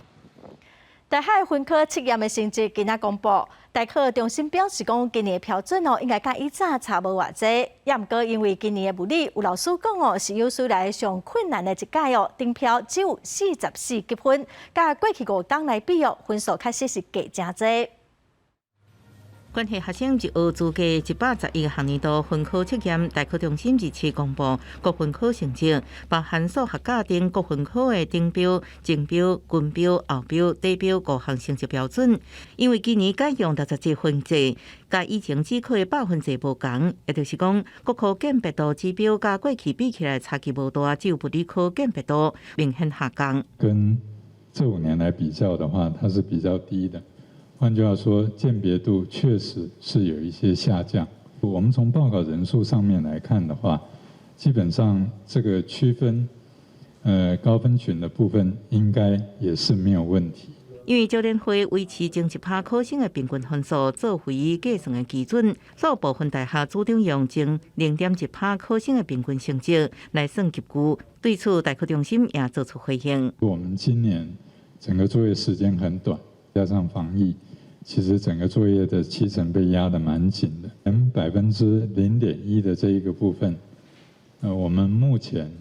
大學分科測驗的成績今仔公布，大考中心表示講，今年的標準哦，應該佮以早差無偌濟。也毋過因為今年的物理有老師講哦，是有史以來上困難的一屆哦，頂標只有44級分，佮過去五冬來比哦，分數確實是低誠濟。關係學生入學資格111學年度分科測驗，大考中心27公布各分科成績，包含數學甲等各分科的頂標、中標、均標、後標、底標五項成績標準。因為今年改用60級分制，佮以前只考的百分制無仝，也就是講，各科鑑別度指標佮過去比起來差距無大，只有物理科鑑別度明顯下降。跟這5年來比較的話，它是比較低的。換句話說，鑑別度確實是有一些下降。我們從報考人數上面來看的話，基本上這個區分，高分群的部分應該也是沒有問題。因為少年會維持前一趴考生的平均分數作為計算的基準，所有部分大學主張用前0.1趴考生的平均成績來算級距。對此，大考中心也做出回應。我們今年整個作業時間很短，加上防疫。其實整個作業的期程被壓得蠻緊的，連0.1%的這一個部分，我們目前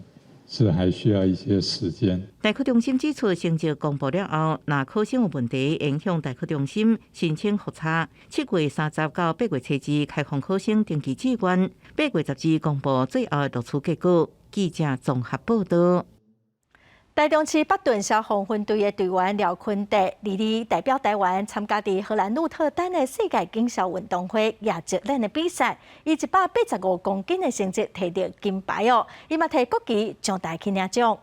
是還需要一些時間。大考中心指出，成績公布了後，若考生有問題，會向大考中心申請複查。7月30到8月初2開放考生登記志願，8月12公布最後的錄取結果。記者綜合報道。台中市北屯消防分隊的隊員廖坤德，22代表台灣參加佇荷蘭鹿特丹的世界警消運動會亞籍練的比賽，以185公斤的成績提著金牌哦，伊嘛提國旗上台去領獎。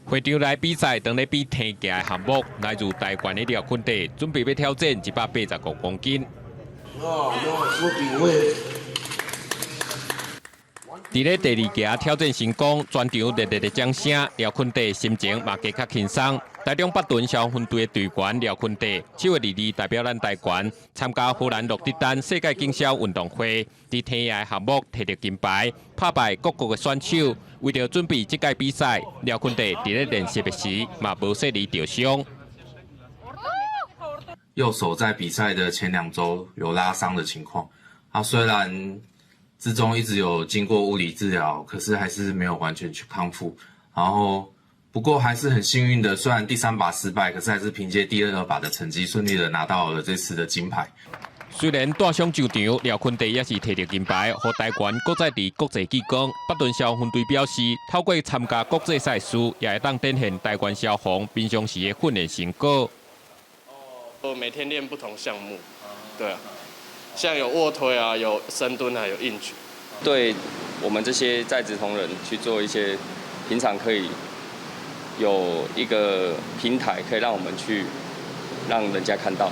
會場內比賽當咧比提舉的項目，來自台灣的廖坤德準備欲挑戰185公斤。佇咧第二舉挑戰成功，全場熱烈的掌聲，廖坤德心情嘛加較輕鬆。台中北屯消防分隊的隊員廖坤德，7月22代表咱台灣參加荷蘭鹿特丹世界警消運動會，佇提舉項目提著金牌，拍敗各國的選手。為著準備這屆比賽，廖坤德佇咧練習的時嘛無細膩著傷。右手在比賽的前2週有拉傷的情況，啊，雖然之中一直有經過物理治療，可是還是沒有完全去康復。然後不過還是很幸運的，雖然第三把失敗，可是還是憑借第二把的成績順利的拿到了這次的金牌。雖然帶傷上場，廖坤德也是提著金牌，予台灣閣再佇國際記功。北屯消防分隊表示，透過參加國際賽事，也會當展現台灣消防平常時的訓練成果。我每天練不同項目，對啊。像有臥推啊，有深蹲啊，有硬舉。對我們這些在職同仁去做一些平常可以有一個平台，可以讓我們去讓人家看到。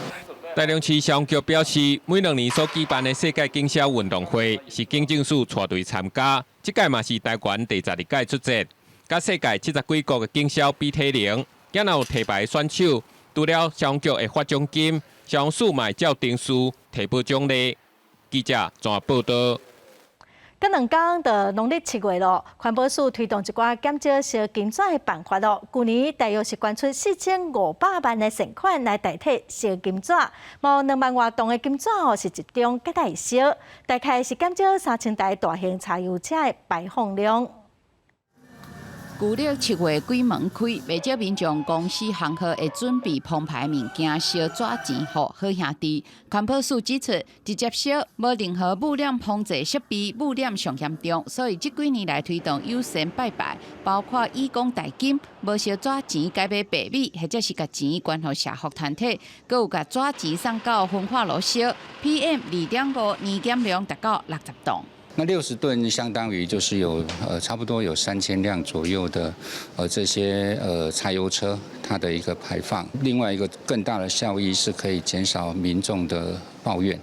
台中市消防局表示，每2年所舉辦的世界警消運動會是警政署帶隊參加，這屆嘛是台灣第12屆出戰，佮世界70幾國的警消比體能，今若有提牌選手，除了消防局會發獎金，消防署嘛會照程序提報獎勵。記者綜合報道。閣兩工就農曆七月咯，環保署推動一寡減少燒金紙的辦法咯。舊年大約是捐出4500萬的善款來代替燒金紙，無2萬外棟的金紙哦是集中閣來燒，大概是減少3000台大型柴油車的排放量。舊曆七月鬼門開，袂少民眾公司行號會準備澎湃物件燒紙錢予好兄弟。環保署指出，直接燒無任何污染防治設備，污染上嚴重，所以這幾年來推動友善拜拜，包括以工代金，無燒紙錢改買白米，或者是共錢捐予社福團體，閣有共紙錢送到焚化爐燒，PM 2.5年減量達到60噸。那60噸相當於就是有差不多有3000輛左右的這些柴油車它的一個排放。另外一個更大的效益是可以減少民眾的抱怨。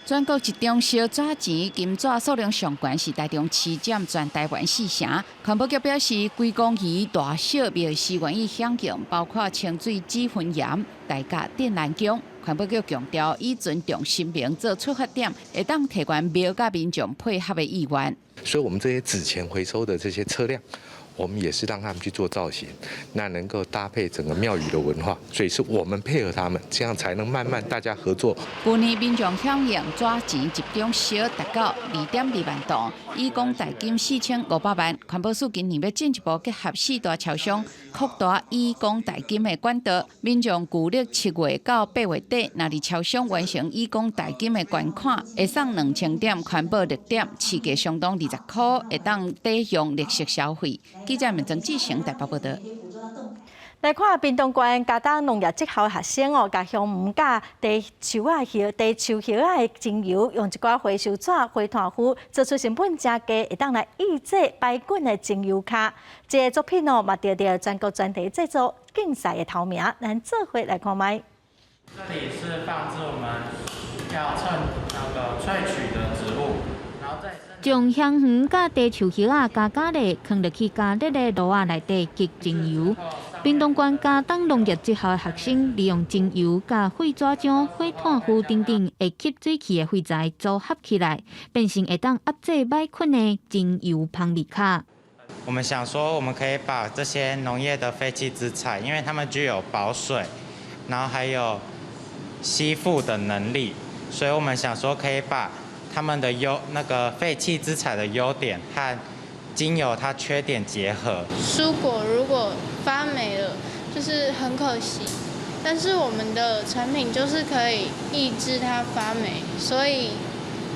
全國一中燒紙錢金紙數量上懸是台中市佔全台灣四成。環保局表示，規公園大小廟是願意響應，包括清水脂酚鹽、大甲鎮瀾宮。環保局強調，以尊重神明做出發點，會當提懸廟佮民眾配合的意願。所以，我們這些紙錢回收的這些車輛，我們也是讓他們去做造型，那能夠搭配整個廟宇的文化，所以是我們配合他們，這樣才能慢慢大家合作。去年民眾響應紙錢集中燒達到2.2萬噸，以工代金4500萬。環保署今年欲進一步結合四大超商，擴大以工代金的管道。民眾舊曆7月到8月底，若佇超商完成以工代金的捐款，會送2000點環保綠點，市價相當20箍，會當抵用綠色消費。記者們曾志成台北報道。來看屏東縣嘉東農業職校學生哦，共香櫞佮茶樹仔葉、茶樹葉仔的精油，用一寡回收紙、火炭粉，做出成本誠低，會當來抑制魃菌的精油卡。這个作品哦，嘛得著全國專題製作競賽的頭名，咱做伙來看覓。這裡是放置我們要稱那個萃取的植物，然後再。將香櫞佮茶樹葉仔加加咧，囥入去加熱的爐仔內底擠精油。屏東縣嘉東農業職校的學生利用精油佮廢紙漿、火炭糊等等會吸水氣的廢材組合起來，變成會當壓制魃菌的精油芳味卡。我們想說，我們可以把這些農業的廢棄資材，因為它們具有保水，然後還有吸附的能力，所以我們想說可以把他們的優那個廢棄資材的優點和精油它缺點結合。蔬果如果發霉了，就是很可惜。但是我們的產品就是可以抑制它發霉，所以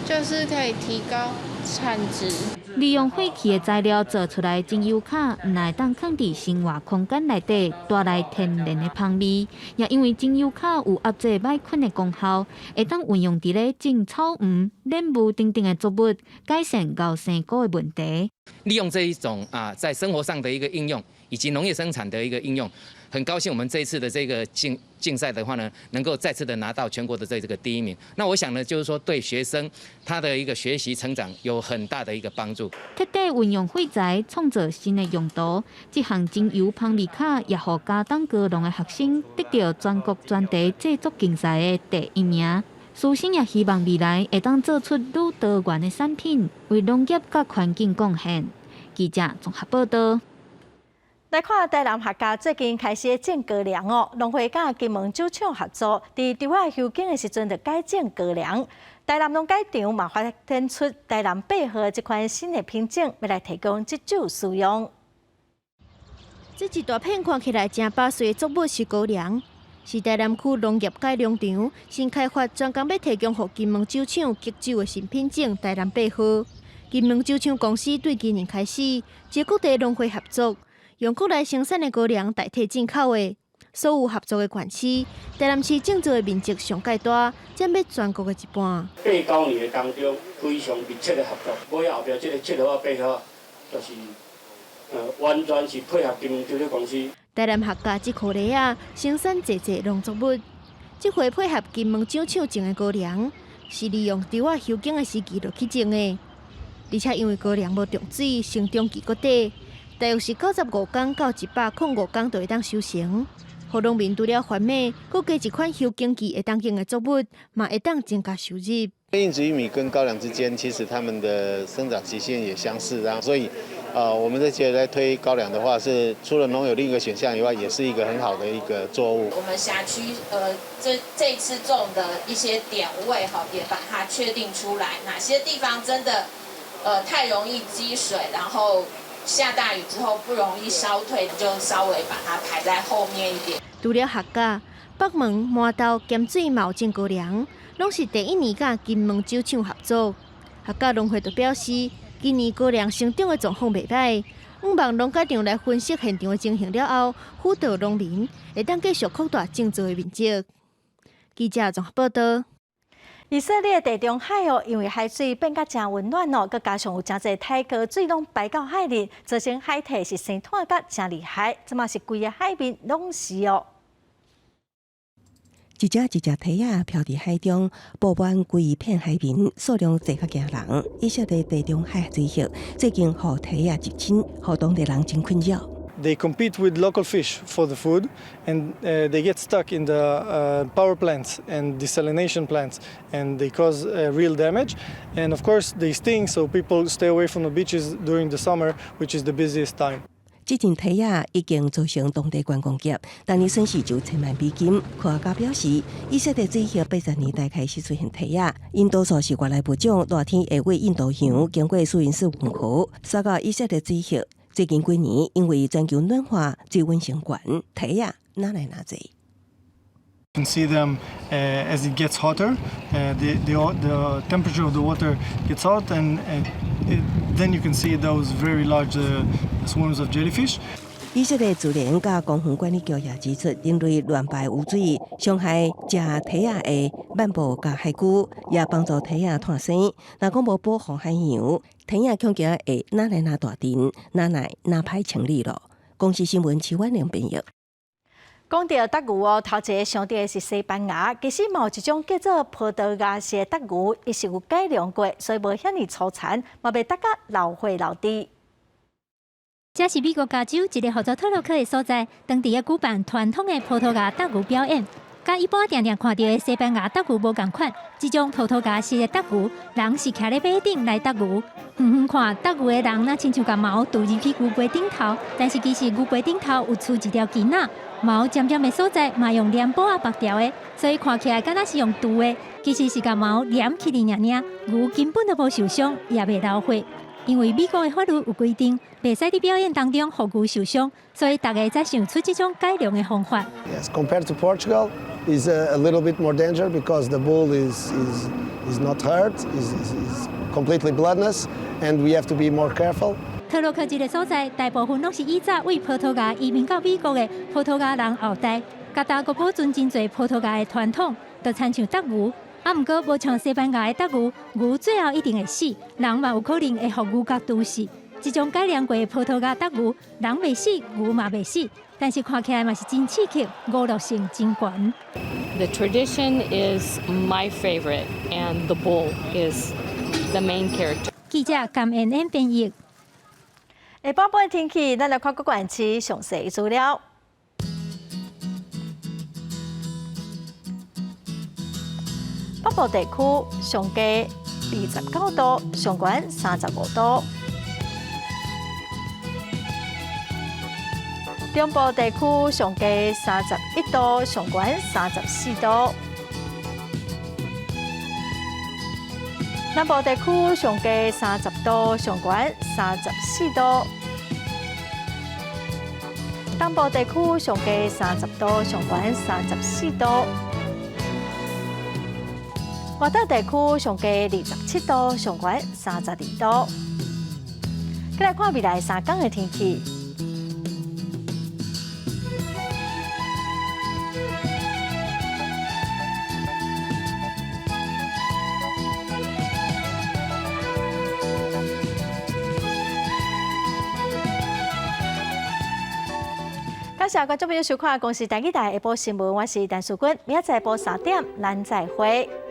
就是可以提高產值。利用廢棄的材料做出來精油卡，毋但會當囥佇生活空間內底，帶來天然的芳味。也因為精油卡有壓制魃菌的功效，會當運用佇咧種草黃、蓮霧等等的作物，改善熬生菇的問題。利用這一種啊，在生活上的一個應用，以及農業生產的一個應用，很高興我們這一次的這個競賽的話呢，能夠再次的拿到全國的這個第一名。那我想呢，就是說對學生他的一個學習成長有很大的一個幫助。徹底運用廢材創造新的用途，這項精油芳味卡也予嘉東高農的學生得著全國專題製作競賽的第一名。師生也希望未來會當做出愈多元的產品，為農業佮環境貢獻。記者綜合報道。來看台南客家最近開始種高粱哦，農會佮金門酒廠合作，佇稻仔修剪的時陣就改種高粱。台南農改場嘛發展出台南8號這款新的品種，欲來提供製酒使用。這一大片看起來誠百歲的作物是高粱，是台南區農業改良場新開發，專工欲提供予金門酒廠製酒的新品種台南8號。金門酒廠公司對今年開始，招各地農會合作，用國內生產的高粱代替進口的。所有合作的縣市，台南市種植的面積上蓋大，佔欲全國的一半。8、9年的當中，非常密切的合作。尾後壁這個7號啊8號，就是完全是配合金門酒廠公司。台南客家這箍犁仔生產濟濟農作物，這回配合金門酒廠種的高粱，是利用稻仔修剪的時機落去種的。而且因為高粱無重水，生長期閣短，大約是95工到105工就會當收成。予農民除了還麥，閣加一款修剪期會當種的作物，嘛會當增加收入。硬質玉米跟高粱之間，其實它們的生長期限也相似啊，所以，我們這些在推高粱的話，是除了農友另一個選項以外，也是一個很好的一個作物。我們轄區這次種的一些點位哈，也把它確定出來，哪些地方真的太容易積水，然後下大雨之後不容易消退，就稍微把它排在後面一點。除了客家、北門、麻豆、鹹水嘛有種高粱，攏是第一年佮金門酒廠合作。客家農會就表示，今年高粱生長的狀況袂䆀，向望農改場來分析現場的情形了後，輔導農民會當繼續擴大種植的面積。記者綜合報道。以色列地中海哦，因為海水變甲誠溫暖哦，閣加上有誠濟太高水攏排到海裡，造成海體是生湠甲誠厲害，這馬是規个海面攏是哦。一隻一隻體仔飄佇海中，佈滿規片海面，數量濟甲驚人。以色列地中海水域最近予體仔入侵，予當地人真困擾。 They compete with local fish for the food, and they get stuck in the power plants and desalination plants, and they cause real damage. And of course, they sting, so people stay away from the beaches during the summer, which is the busiest time. 這陣體仔已經造成當地觀光業，逐年損失就千萬美金。科學家表示，以色列水域80年代開始出現體仔，𪜶多數是外來物種，熱天會佇印度洋經過蘇伊士運河，徙到以色列水域。最近幾年，因為全球暖化，水溫升懸，體仔愈來愈濟。 You can see them as it gets hotter. The temperature of the water gets hot, and then you can see those very large swarms of jellyfish. 以色列自然佮公園管理局也指出，人類亂排污水，傷害食體仔的鰻貘佮海龜，也幫助體仔脫生。若講無保護海洋，體仔恐驚會愈來愈大陣，愈來愈歹清理囉。公視新聞徐婉玲編譯。講到鬥牛哦，頭一个想著的是西班牙，其實嘛有一種叫做葡萄牙式的鬥牛，伊是有改良過，所以無遐爾粗殘，嘛袂鬥甲流血流滴。這是美國加州一個號做特洛克的所在，當地咧舉辦傳統的葡萄牙鬥牛表演。佮一般定定看著的西班牙鬥牛無仝款，這種葡萄牙式的鬥牛，人是徛咧馬頂來鬥牛。遠遠看鬥牛的人，若親像共矛揬入去牛背頂頭，但是其實牛背頂頭有跙一條筋仔，矛尖尖的所在嘛用黏布仔縛牢的，所以看起來敢若是用揬的，其實是共矛黏起來爾爾，牛根本就無受傷，也袂流血。因為美國的法律有規定，袂使佇表演當中予牛受傷，所以大家才想出這種改良的方法。 Yes, compared to Portugal, is a little bit more danger because the bull is not hurt, is completely bloodless, and we have to be more careful. 特洛克這个所在，大部分攏是以早佇葡萄牙移民到美國的葡萄牙人後代，佮大閣保存真濟葡萄牙的傳統，就親像鬥牛。啊，毋過無像西班牙的鬥牛，牛最後一定會死，人嘛有可能會予牛共毒死。這種改良過的葡萄牙鬥牛，人袂死，牛嘛袂死，但是看起來嘛是真刺激，娛樂性真懸。 The tradition is my favorite, and the bull is the main character. 記者甘恩恩編譯。下晡半天氣，咱來看各縣市詳細資料。北部地區上低29度，上懸35度。中部地區上低31度，上懸34度。南部地區上低30度，上懸34度。東部地區上低30度，上懸34度。外島地區上低27度，上懸32度。再來看未來3天的天氣。感謝觀眾朋友收看《公視台語台》下晡新聞，我是陳淑君，明仔載晡3點，咱再會。